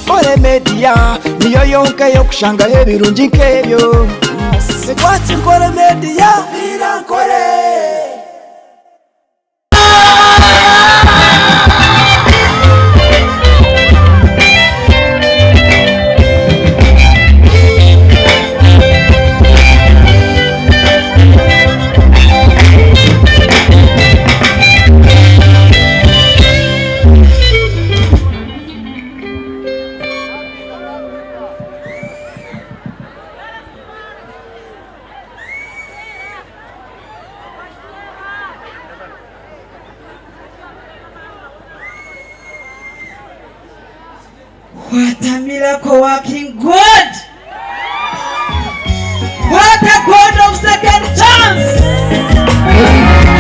Nkore Media niyo yonka ey'okushangaho ebirungi nk'ebyo. Nikwaki Nkore Media? Viira Nkore! What a miracle working God! What a God of second chance!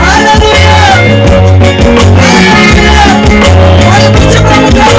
Hallelujah! Hallelujah! Orikukibura Mukama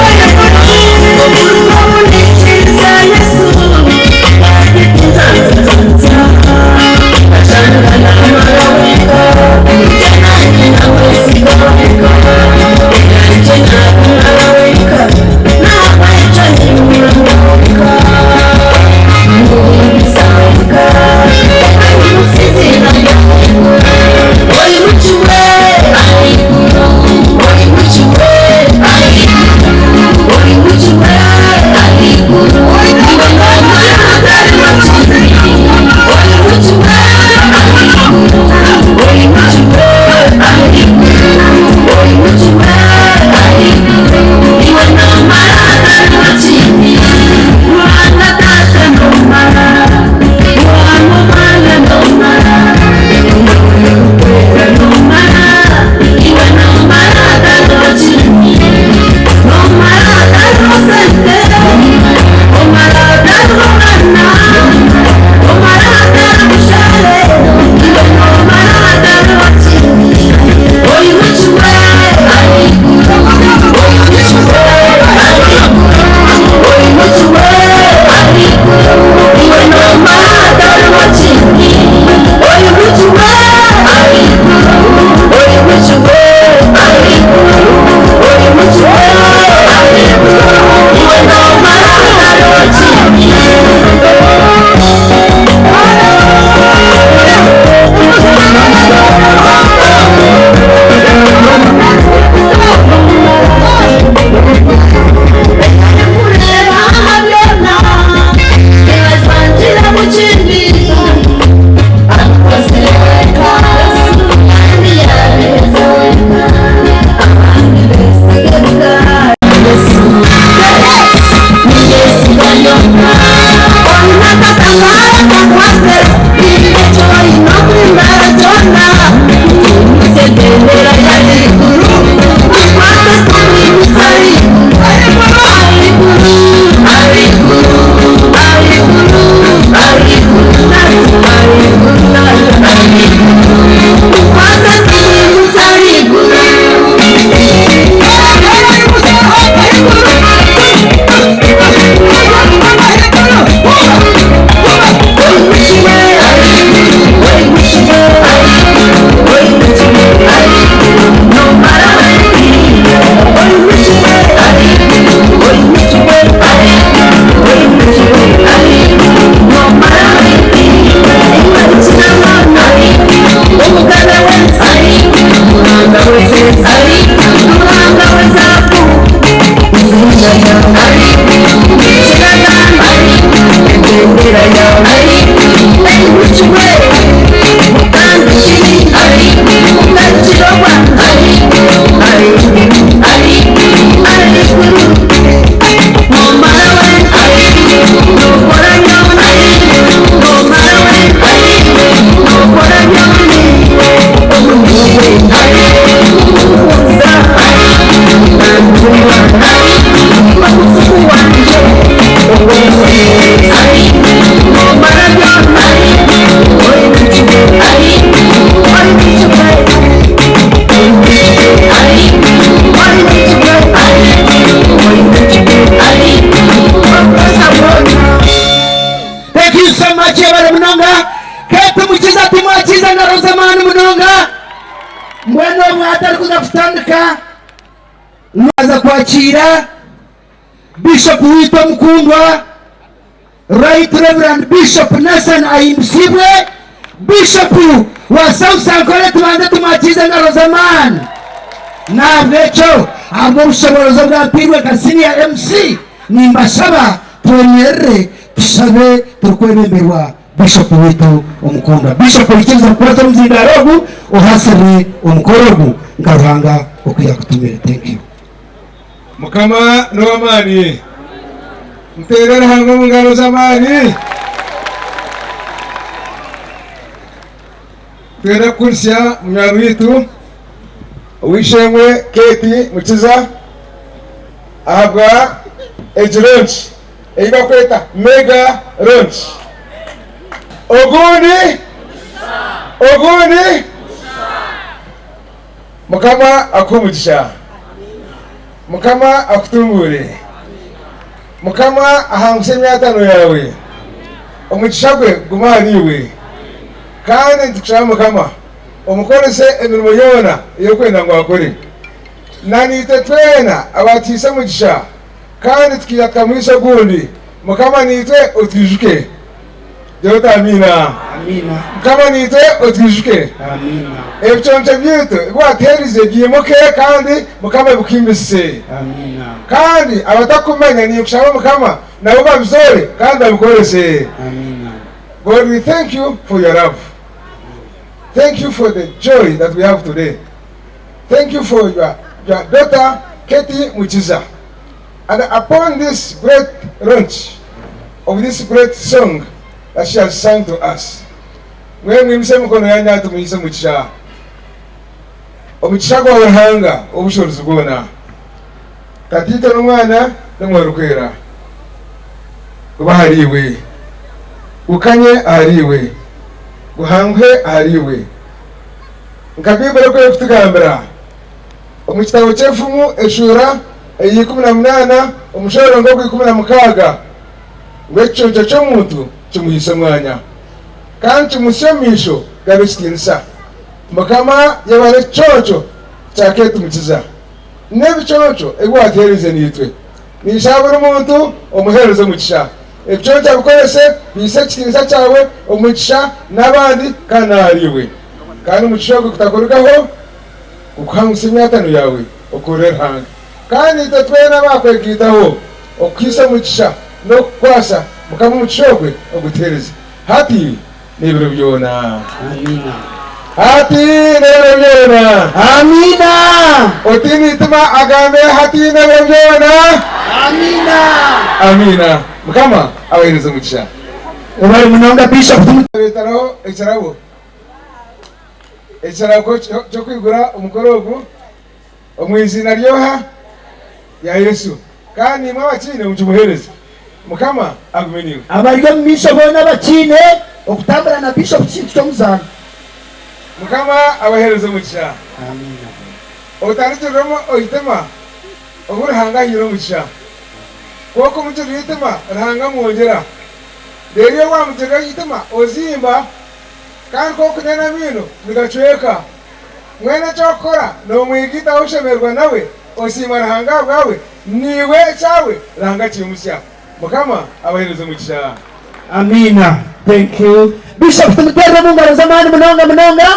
Omwe arikuza kutandika naaza kwakiira Bishop waitu omukundwa Right Reverend Bishop Nathan Ahimbisibwe, Bishop wa South Ankole tubanze tumwakiize engaro z'amaani. N'ahabw'ekyo ahabw'obushoboorozi obwampairwe nka Senior MC, nimbashaba twemerere tushabe turikwebemberwa Bishop waitu omukundwa. Bishop oikirize kukurata omuzindaaro ogu ohasirire omukoro ogu nka Ruhanga oku yakutumire. Thank you. Mukama n'ow'amaani. Muteere Ruhanga omu ngaro z'amaani. Twenda kukurisya munywani waitu ow'eishe-emwe Kate Mukiza ahabwa egi launch ei barikweta Mega Launch. Ogundi ogundi Mukama akuhe omugisha. Mukama akutunguure. Mukama ahanguse emyatano yaawe. Omugisha gwe gume ahariiwe. Kandi nitukushaba Mukama omukorese emirimo yoona ei orikwenda ngu akore. Na naitwe twena abaatuhaise omugisha kandi tukaija tukamuhaisa ogundi, Mukama naitwe otwijuke. Gira oti Amiina. Mukama naitwe otwijuke. Ebiconco byaitu ebi watuherize byimuke kandi Mukama bikuhimbisise. Kandi abatakukumanya ninkushaba Mukama nabo babizoore kandi babikorese. God we thank you for your love. Thank you for the joy that we have today. Thank you for your, your daughter Katie Mukiza. And upon this great launch of this great song that she has sung to us, mwe mwimuse emikono yanyu aha tumuhiise omugisha. Omugisha gwawe Ruhanga ow'obushoboorozi bwona, Tataitwe n'Omwana n'Omwoyo Orikwera, gube ahariiwe, gukanye ahariiwe, guhanguhe ahariiwe. Nka Baiburi oku erikutugambira, Omu kitabo ky'Enfumu eshuura eya 18 omushororongo ogwa 16 ngu ekiconco ky'omuntu kimuhaisa omwanya, kandi kimuhitsya omu maisho g'ab'ekitiinisa. Mukama yebare ekiconco kya Kate Mukiza n'ebiconco ebi watuheereize naitwe. Ninshaba buri muntu omuheereze omugisha. Ebiconco abikorese bihaise ekitiinisa kyawe, omugisha n'abandi kandi n'ahariiwe. Kandi omugisha ogwo gutakurugaho. Okuhangusya emyatano yaawe okorere Ruhanga. Kandi itwe twena abaakwegaitaho okukuhaisa omugisha n'okukukwasa, Mukama omugisha ogwe ogutuheereze hati n'ebiro byona. Amiina. Hati n'ebiro byona. Amiina. Otaine eitima agambe hati n'ebiro byona. Amiina. Amiina. Mukama abaheereze omugisha. Webare munonga Bishop. Reeteraho ekirabo. Ekirabo ky'okwigura omukoro ogu omu iziina ry'oha? Rya Yesu. Kandi naimwe abakiine mukimuheereze. Mukama agume naiwe. Abari omu maisho boona abakiine, okutambura na Bishop tikintu ky'omuzaano. Mukama abaheereze omugisha. Amiina. Otarigirira oitima obu Ruhanga ahaire omugisha. Kwonka omugirira eitima Ruhanga amwongyera. Reero iwe wamugirira eitima ozimba. Kandi nk'oku nene amaino nigacweka, mbwenu eky'okukora noomwigitaho oshemererwa nawe, osiima Ruhanga ahabwawe, naiwe ekyawe Ruhanga akiimutsya. Mukama abaheereze omugisha. Amiina thank you Bishop tumuterere omungaro z'amaani munonga munonga.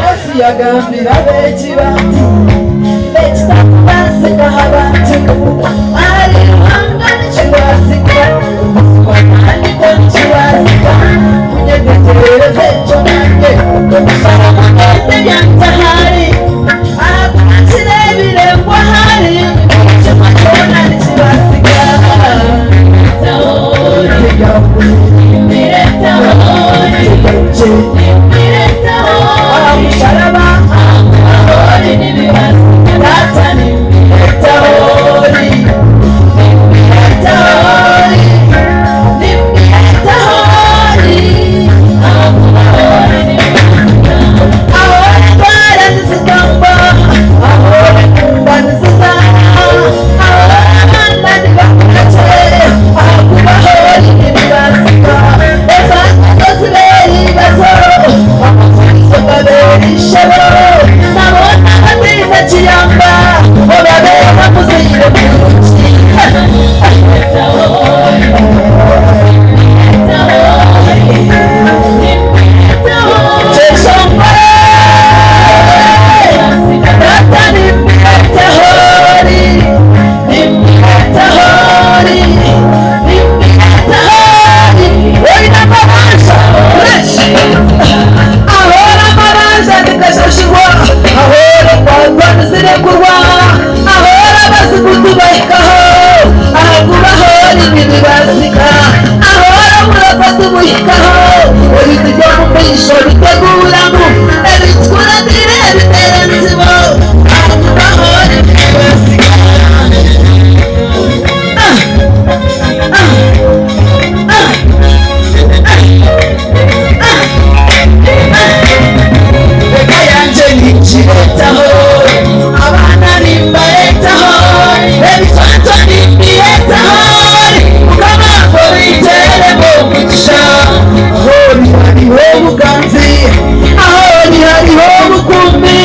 Yesu yagambira abeegi bati, Ekitakubaasika ha bantu, ahari Ruhanga nikibaasika. Kandi kwo nikibaasika. Munyetegyereze ekyo nanye. Baramukwata ebyanta ahari, ahakuba nkireebire ngu ahari, buri kimwe kyona nikibaasika. Amusharaba tata nimbiretahori nimbiretahori nimbiretahori aho indwara nizigamba aho inkumba nizizana aho abana nibakurace ahakubaho nibibasika ezangazo zibera ibibazo amafuso gabera ishebo nabona batinda kiyamba obabera muzire murungi. Biteguramu ebitukuratire ebitera enzibo ahakubaho nibibasika. Reka yanje nikiretaho abana nimbaretaho ebitwato nimbiretaho mukama ngo biteremo umugisha aho ni hariho obuganzi aho ni hariho obukumi.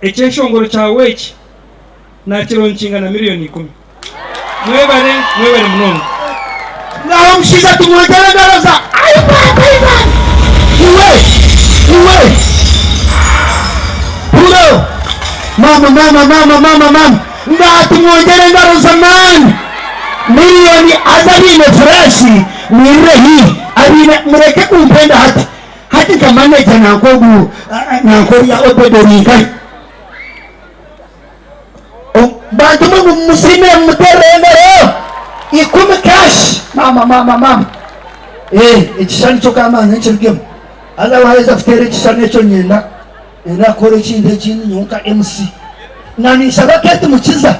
Ekyeshongoro kyawe eki nakironkinga na miriyoni ikumi. Mwebare, mwebare munonga. Ngaho omushaija tumwongyere engaro za Ivan Ivan iwe iwe Puro mama mama mama mama mama ngaha tumwongyere engaro z'amaani miriyoni haza abaine furashi mwirire haihi abaine mureke kumpenda hati hati nka manager nanka ogu nanka oriya Obed orinkahi Bantu mwe mumusiimire mumuteereho engaro ikumi cash mama mama mama eh ekishushani kyo kamanzi nikirugemu haza waheza kuteera ekishushani ekyo nyenda nyenda kukora ekindi ekindi nyowe nka MC na ninshaba Kate Mukiza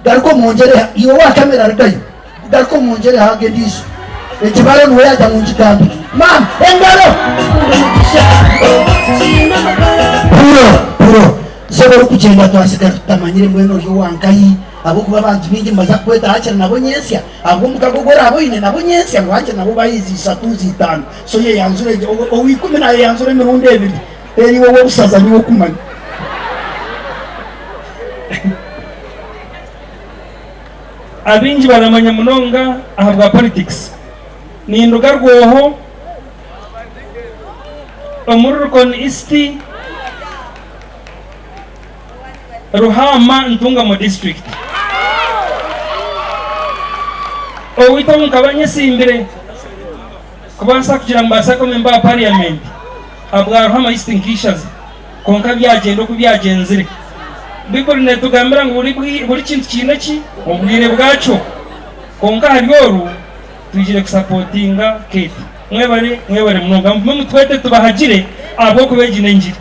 garuka omwongyere iwe owa kamera rugayo garuka omwongyere haga endiijo ekibaro niwe yagira ngu ngigambe mama engaro Puro puro Zoba orikugyenda twatsigara tutamanyire mbwenu ori owa nkahi ahabw'okuba abantu baingi nibaza kukweta hakiri nabo nyentsya ahabw'omukago ogu oraabe oine nabo nyentsya ngu hakiri nabo bahiize ishatu z'itaano so oyeyanzure gye owa ikumi naayeyanzura emirundi ebiri reero iwe ow'obusaza niiwe okumanya. Abaingi baramanya munonga ahabwa politics. Ninduga Rwoho omuri Rukoni East, Ruhaama, Ntungamo District. Owaitu obu nkaba nyesimbire kubaasa kugira ngu mbaase kuba memba wa parliament ahabwa Ruhaama East nk'eishaza kwonka byagyenda oku byagyenzire. Baiburi netugambira ngu buri kintu kiine ki? Obwire bwakyo. Kwonka ahari oru twijire kusapotinga Kate. Mwebare mwebare munonga mugume mutwete tubahagire ahabw'okuba egi n'engiri.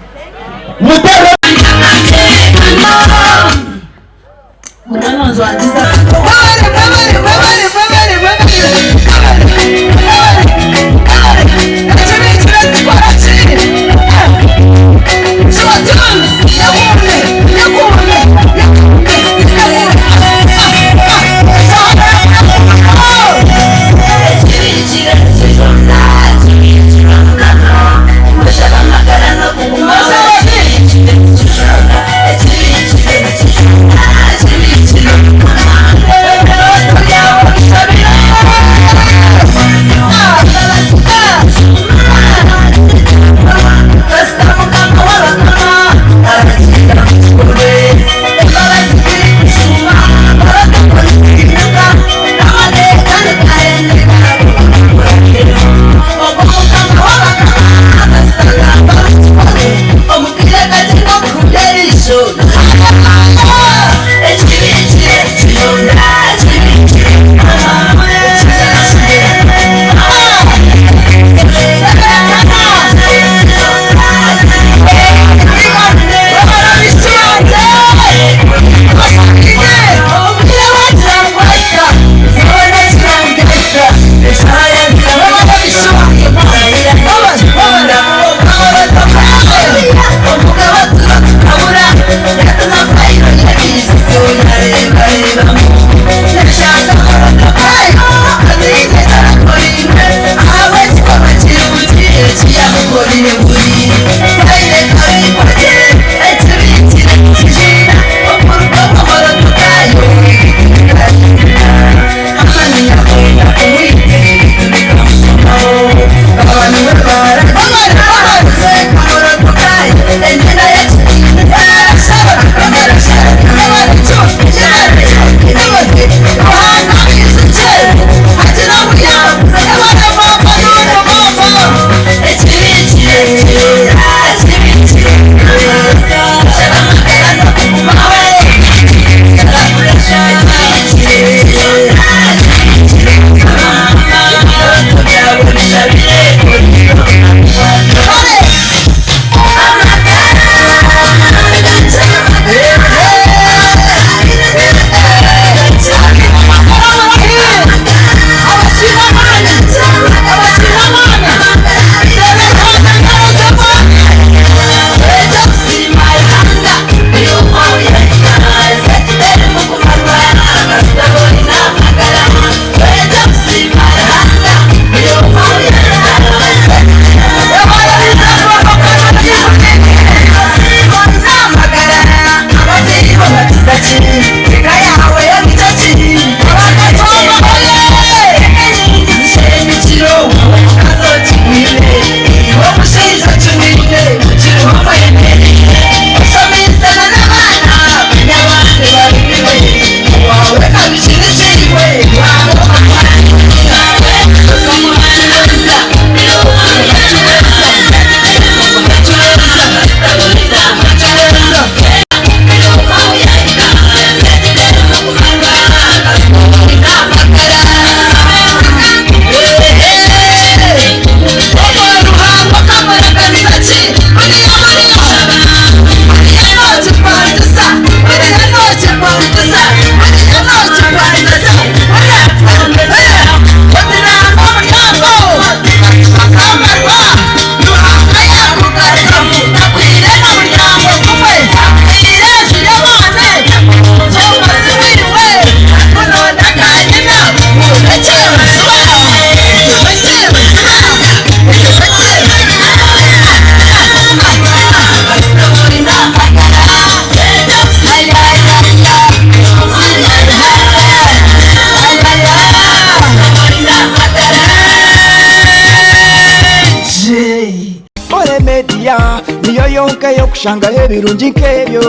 Niyo yonka ey'okushangaho ebirungi nk'ebyo.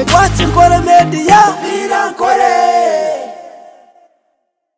Twakikora media. Nkore.